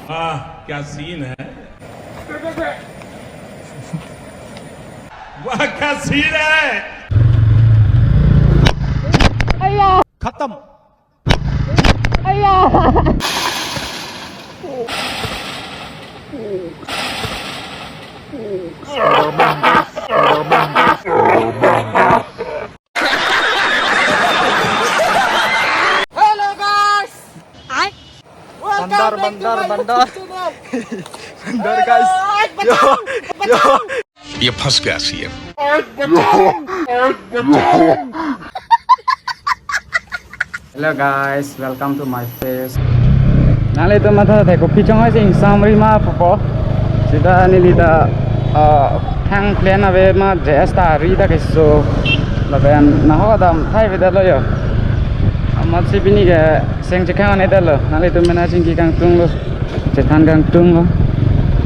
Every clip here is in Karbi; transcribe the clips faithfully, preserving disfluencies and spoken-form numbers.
वाह, क्या सीन है। वाह, क्या सीन है। खत्म। Hello guys. Hi. Welcome बंदर, back to बंदर, my बंदर। YouTube channel। बंदर, guys। Yo, बचाओ, बचाओ। ये फंस गया CM. Hello guys, welcome to my face. Nanglitum matha thek kopi chonghoi si ingsamri ma pupo. Sita neli ta, ah, thang plan ave ma J S ta ri ta keso. Lapen nahok dam thai vedetlo yo. Amatsi pini ke seng chekhang ne detlo. Nanglitum mena chingki kangtunglo. Chethan kangtunglo.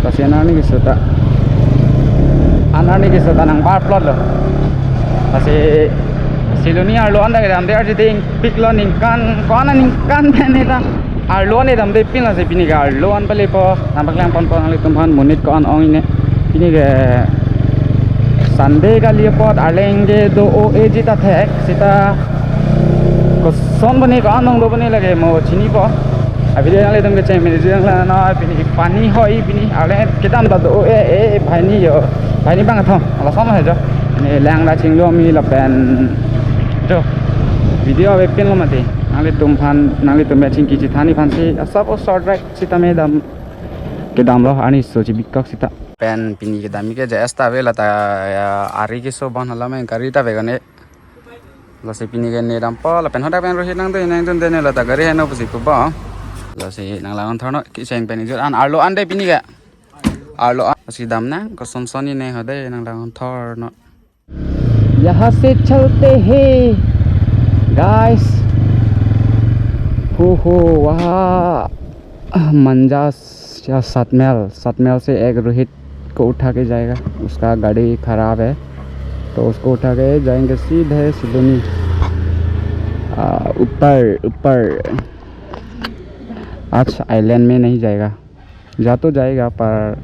Lasi anerni keso ta. Anerni keso ta nangbar plotlo. Lasi Siloni arlo an ta kedamde arjiding piklo ningkan, ko-an aningkan pen ne ta arlo an kedamde pin, lasi pini ke arlo an palepo. Nangpaklang ponpo nanglitum aphan monit ko-an ong-e ne. Pini ke Sunday kali apot arleng ke do-o-eji ta thek, sita koson boni ko-an ong do boni lake mo chinipo. Abidi nanglitum kecheng mini jang la na pini pani hoi pini arleng kedam ta do-o-e, e, e, bhai ni yo. Bhai ni bang thong. Lason he jo. Ne lang ta chinglo mi lapen jo. Video ave pinlo mati. Nanglitum aphan, nanglitum ya chingki chethan ni aphan si asap o short ride sita me dam. Kedamlo arni so chibikok sita. Pen pini kedam ke J S ta ave la ta, ya, ari keso bon hala me gari ta ave kone. Lasi pini ke ne dampo lapen hadak pen Rohit nangdun nangdunde ne la ta gari heno pusi pupo. Lasi nanglang-on thorno kecheng pen ijut an arlo an de pini ke. Arlo an si dam nang koson son ni ne hode nanglang-on thorno. यहाँ से चलते हैं गाइस। हो हो, वहाँ मंजास या सात माइल, सात माइल से एक रोहित को उठा के जाएगा। उसका गाड़ी खराब है, तो उसको उठा के जाएंगे सीधे सिलोनी। आ, ऊपर, ऊपर। आज आइलैंड में नहीं जाएगा। जा तो जाएगा, पर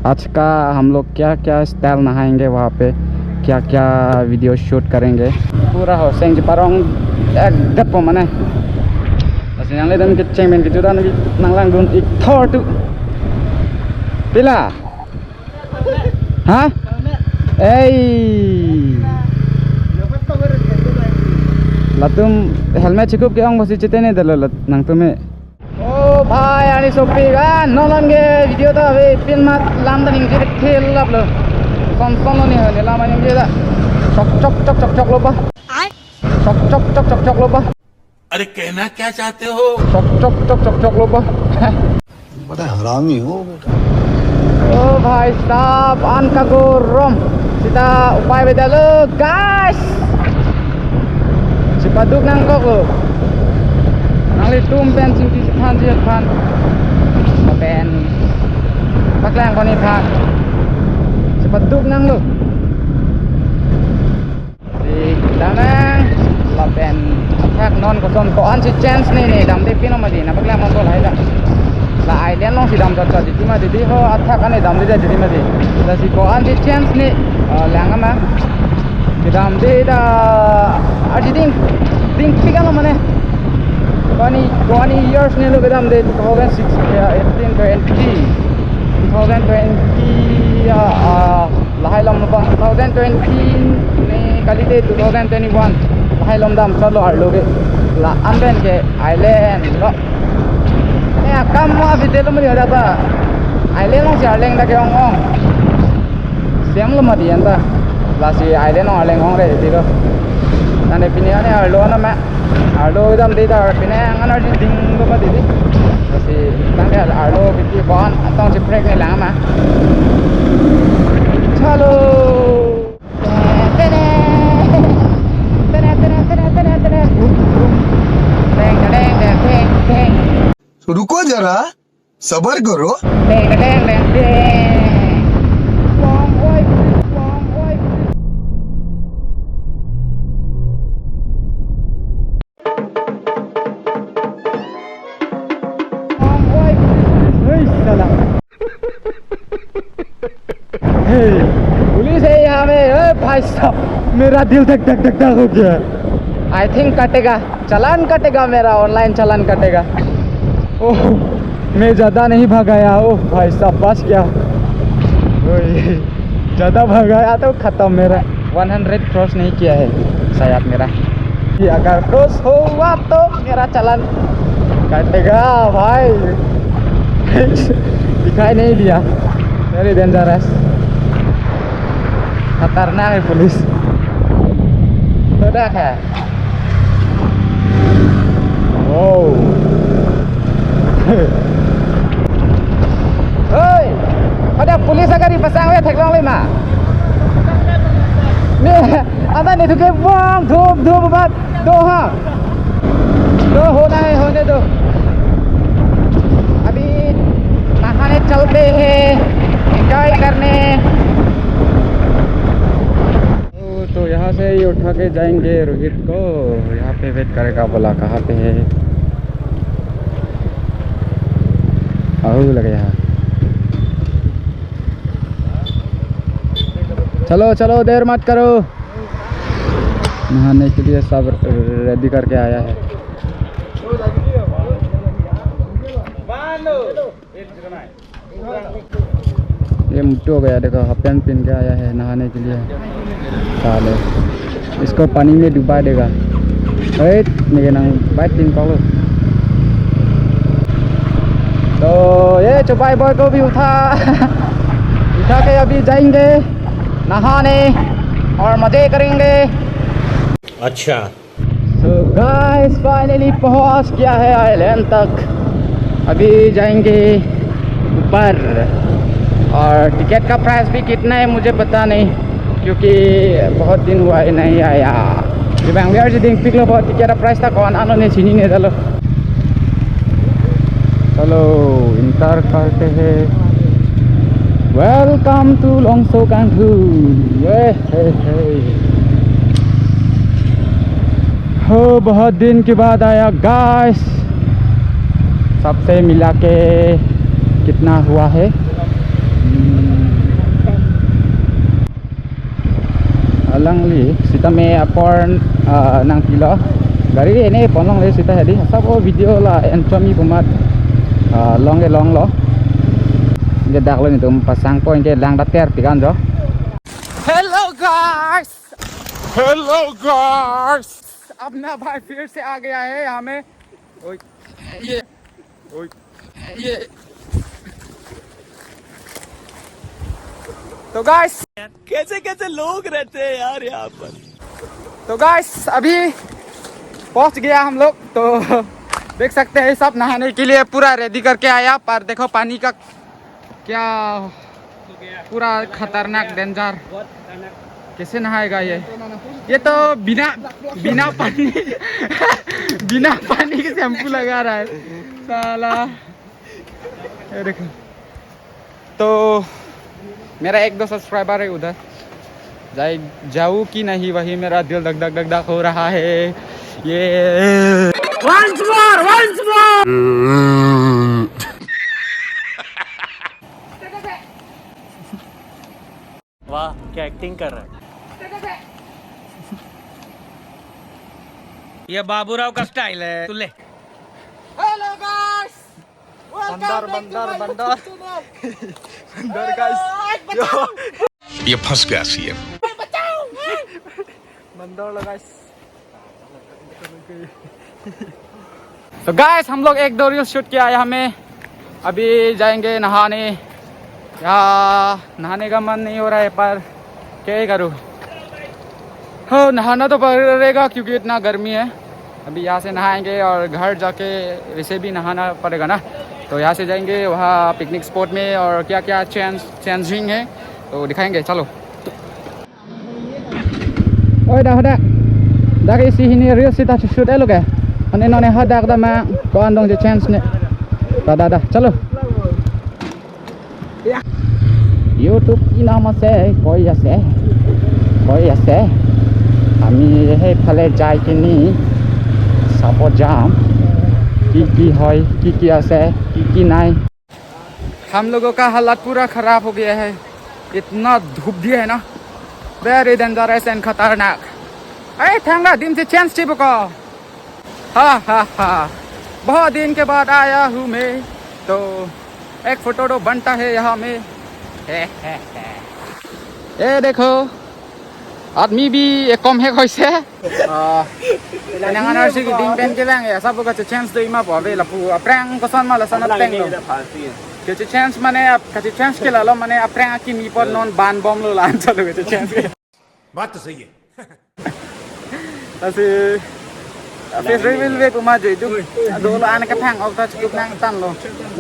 आज का हम लोग क्या क्या स्टाइल नहाएंगे, वहाँ पे क्या क्या वीडियो शूट करेंगे, पूरा ho seng cheparong ek det po mane. Lasi nanglitum kecheng pen kejutan nanglangdun ik thor tu. Pila? Ha? Ei. Latum helmet chikup ke-ong pusi chetene detlo lat nangtum me. Oh bhai, ani sopi kan, non non ke video ta ave pin mat lam ta ning jit khel lap lo. Son son lo ni ho, ne lam aning jit ta. Chok chok chok chok chok lo ba. Ai. Chok chok chok chok chok lo ba. अरे कहना क्या चाहते हो? Chok chok chok chok chok lo ba. बड़ा हरामी हो बेटा। Oh bhai sahab, an kagorom. Sita upai beda lo, guys. Chepaduk nangkok lo. Nanglitum pen chingki chethan ji aphan. Pen paklang koni than. Chepaduk nanglo. Si damnang lapen athak non koson ko-an si chance ne ne damde pino mati, nangpaklang ponpo lahai ta. La island along si dam jat jat titi mati, ho athak an damde jat titi mati. Lasi ko-an si chance ne, eh, lang ama. Kedamde ta arjiding ding pikan lo mane. Ko-an, ko-an years ne lo kedamde two thousand six, ya, eighteen, twenty, two thousand twenty, ya, ah, lahai lam lo ba, two thousand twenty ne kalite two thousand twenty-one lahai lam dam chot lo arlo ke. La-an pen ke island lo. Eh, akam mo abide lo mari ada ta. Island along si arleng ta ke-ong ong. Same lo mati anta. Lasi island along arleng ong re ti lo. Tangte pini ani arlo na ma. Arlo damde ta pini angan arjiding lo mati di. Lasi tangte arlo piti bon atong cheprek ne lang ma. Chalo. Teng, teng, teng, teng, teng. तो रुको जरा, सबर करो। Teng, teng, teng, teng, teng. Wrong way, wrong way. भाई साहब, मेरा दिल धक धक धक धक हो गया। आई थिंक कटेगा, चालान कटेगा मेरा, ऑनलाइन चालान कटेगा। ओह, मैं ज्यादा नहीं भगाया। ओह भाई साहब, बच गया। ओए, ज्यादा भगाया तो खत्म मेरा। वन हंड्रेड क्रॉस नहीं किया है शायद मेरा। ये अगर क्रॉस हुआ तो मेरा चालान कटेगा भाई। दिखाई नहीं दिया। Very dangerous. खतरनाक है पुलिस। खतरनाक है। Wow. Oi, ada police agari pasang we theklongle ma. Ne, anta netum ke bang, धूप धूप bat, do ha. तो होना है, होने दो। अभी नहाने चलते हैं, एंजॉय करने। तो, तो यहाँ से ये उठा के जाएंगे रोहित को। यहाँ पे वेट करेगा, बोला कहाँ पे है। अहो लगे यहाँ। चलो चलो, देर मत करो। नहाने के लिए सब रेडी करके आया है। ये मोटू हो गया, देखो, हाफ पैंट पहन के आया है नहाने के लिए। साले, इसको पानी में डुबा देगा। ए, मेरे नाम बाइक दिन कॉल। तो ये चुपाई बॉय को भी उठा, उठा के अभी जाएंगे नहाने और मजे करेंगे। अच्छा। So guys, finally पहुंच गया है आइलैंड तक। अभी जाएंगे ऊपर। और टिकट का प्राइस भी कितना है मुझे पता नहीं, क्योंकि बहुत दिन हुआ है नहीं आया। Di Bangalore si dingpiklo, बहुत टिकट का प्राइस था कौन आनो ने चीनी ने डालो। चलो, इंटर करते हैं। Welcome to Longso Kanghu। ये हे हे। हो, बहुत दिन के बाद आया गाइस। सबसे मिला के कितना हुआ है? हम्म। Alangli sitame apor, ah, nangpilo. Gari ene ponlongle sita hedi. Sabo video la enchomi pumat, ah, longke longlo. Ke daklo netum pasang point ke lang dater pikan jo. Hello guys. Hello guys. अपना भाई फिर से आ गया है यहाँ में। ओए। ये। ओए। ये। तो गाइस, कैसे कैसे लोग रहते हैं यार यहाँ पर। तो गाइस, अभी पहुंच गया हम लोग। तो देख सकते हैं, सब नहाने के लिए पूरा रेडी करके आया, पर देखो पानी का क्या पूरा खतरनाक, डेंजर। कैसे नहाएगा ये? ये तो बिना, बिना पानी, बिना पानी के शैम्पू लगा रहा है साला। ये देखो, तो मेरा एक दो सब्सक्राइबर है उधर, जाए, जाऊँ कि नहीं, वही मेरा दिल धक धक धक धक हो रहा है। ये once more, once more। वाह, क्या एक्टिंग कर रहा है। ये बाबूराव का स्टाइल है, तू ले। Hello guys, welcome बंदर, back to बंदर, my बंदर। YouTube channel। बंदर guys। Yo। ये फंस गया सीएम। बंदर लो guys। तो गाइस, हम लोग एक दो रील शूट किया है हमें। अभी जाएंगे नहाने। यहाँ नहाने का मन नहीं हो रहा है, पर क्या ही करूँ। हाँ, नहाना तो पड़ेगा क्योंकि इतना गर्मी है। अभी यहाँ से नहाएंगे और घर जाके वैसे भी नहाना पड़ेगा ना। तो यहाँ से जाएंगे वहाँ पिकनिक स्पॉट में और क्या क्या चेंज, चेंजिंग है तो दिखाएंगे। चलो। Oi, dah, dah. Dak isi hini reels sita shoot-lo ke. Ani none hadak dah ma ko andong je chance ne. Dah, dah, dah. Chalo. YouTube ki naam ase, koi ase. Koi ase. Ami he phale jai kini. Sabo jam. Ki ki hoi, ki ki ase, ki ki nai. हम लोगों का हालत पूरा खराब हो गया है, इतना धूप दिया है ना। Very dangerous and khatarnak. Hey, thangta dim si chance chibuko. Ha ha ha. बहुत दिन के बाद आया हूँ मैं, तो एक फोटो तो बनता है यहाँ में। ये देखो, आदमी भी ये कम है कैसे? Ah, nang anar si ding pen kelang ya, sabu kache chance do ima po ave lapu aphrang koson ma lason aphrang lo. Kache chance mane ap, kache chance ke lalo mane aphrang akimi pon non ban bomlo la-an chalo kache chance ke. बात तो सही है। Lasi face reveal ave pu ma joi duk. Dolo an kaphang ok ta chukup nangtanglo.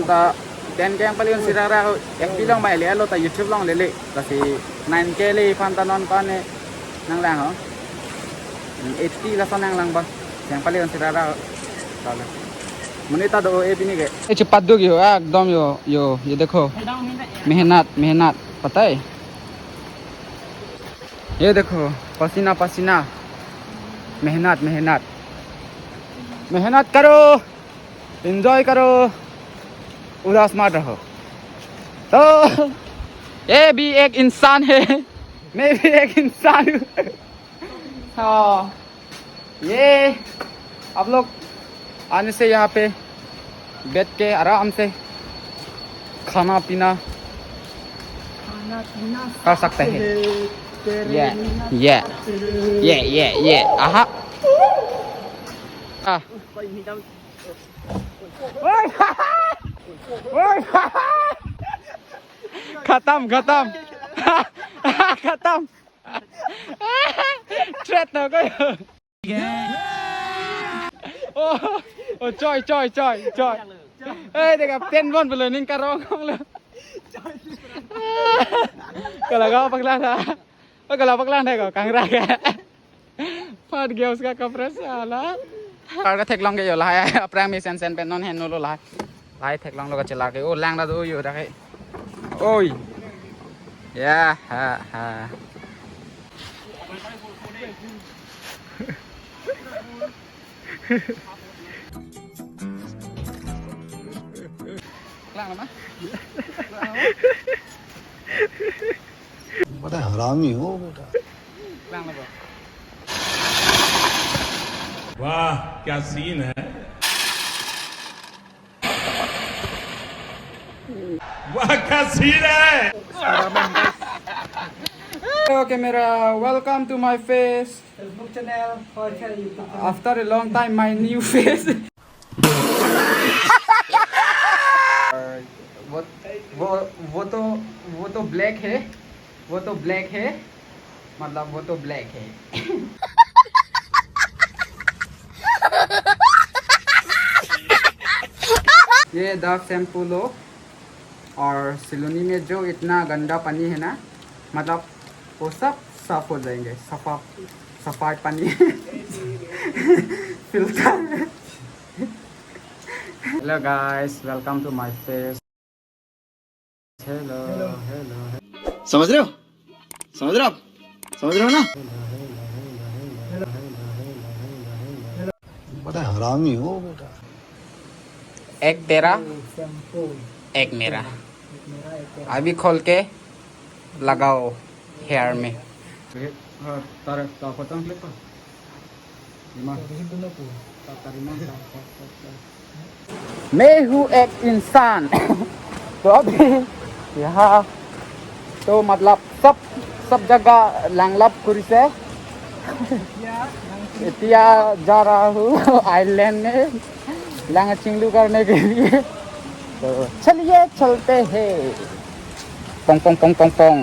Ta ten K nangpaleon si rara ho. F B along ma le lo ta YouTube along lele. Lasi nine K le aphan ta non pa ne nanglang ho. Eighty lason nanglang ba. Nangpaleon si rara ho. Talo. Monit ta do-o-e pini ke. Eh, cepat duk yo, ekdom yo, yo, ye dekho. Mehnat, mehnat, pata hai? ये देखो, पसीना पसीना, मेहनत मेहनत, मेहनत करो, एंजॉय करो, उदास मत रहो। तो ये भी एक इंसान है, मैं भी एक इंसान हूँ। हाँ। ये आप लोग आने से यहाँ पे बैठ के आराम से खाना पीना कर सकते हैं। ये, ये, ये, ये, ये, आहा। आ। खत्म, खत्म। खत्म। Threat na ko. Oh, oh, choi, choi, choi, choi. Eh, dekha pen bon belo ning karong kong lo. Kalau kau paklang dah. Oh, kalau paklang dah kau kangra ke. Pat gaya uska kapres ala. Kar ka theklong ke yo lahai. Aphrang me sen sen pen non henlo lahai. Lahai theklonglo kachelak ke. Oh, lang dah do yo dah ke. Oi. Ya, ha, ha. Lang nama? बड़ा हरामी हो बेटा। Lang nama? वाह, क्या सीन है। वाह, क्या सीन है। Okay, camera, welcome to my face. Facebook channel, और क्या YouTube channel? After a long time, my new face. वो, वो, वो तो, वो तो ब्लैक है, वो तो ब्लैक है, मतलब वो तो ब्लैक है। ये Dove शैम्पू लो और सिलोनी में जो इतना गंदा पानी है ना, मतलब वो सब साफ हो जाएंगे, सफा, सफाई पानी। Filter। Hello guys, welcome to my face. Hello, hello, hello। समझ रहे हो? समझ रहे हो आप? समझ रहे हो ना? बड़ा हरामी हो बेटा। एक तेरा, शैम्पू। एक मेरा। एक मेरा, एक तेरा। अभी खोल के लगाओ हेयर में। हाँ, तार, तार पतंग क्लिप कर। मैं हूँ एक इंसान। तो अभी यहाँ तो मतलब सब, सब जगह लांगलाप करिसे। इतिया जा रहा हूँ आइलैंड में लांग चिंगलू करने के लिए। तो चलिए चलते हैं। पोंग, पोंग, पोंग, पोंग, पोंग।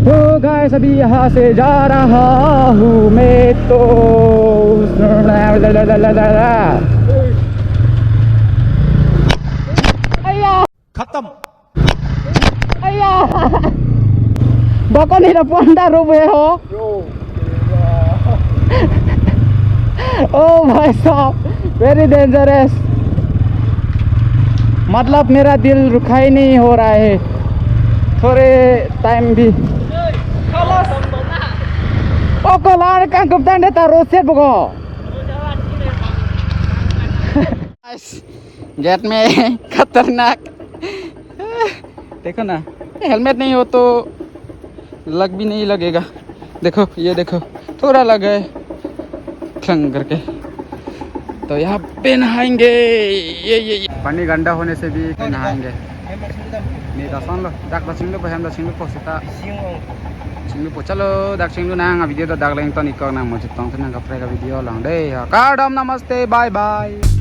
तो गाइस, अभी यहाँ से जा रहा हूँ मैं तो। अय्या। खत्म। अय्या। बकनी ना पोंदा रूप है हो। ओ भाई साहब, very dangerous। मतलब मेरा दिल रुका ही नहीं हो रहा है थोड़े टाइम भी। ओ कोलार का गुप्ता ने तारो से बगो। गेट में खतरनाक। देखो ना, हेलमेट नहीं हो तो लग भी नहीं लगेगा। देखो, ये देखो, थोड़ा लगा है, खलंग करके। तो यहाँ पे नहाएंगे। ये, ये, ये। पानी गंदा होने से भी नहाएंगे। Ni ta son lo, dak ta chinglupo, hem ta chinglupo seta. Chinglupo, chalo, dak chinglu nang, a video ta dak leng ton ikok nang, mo chetong nang kaprek a video along dei. Ha, kardom, namaste, bye bye.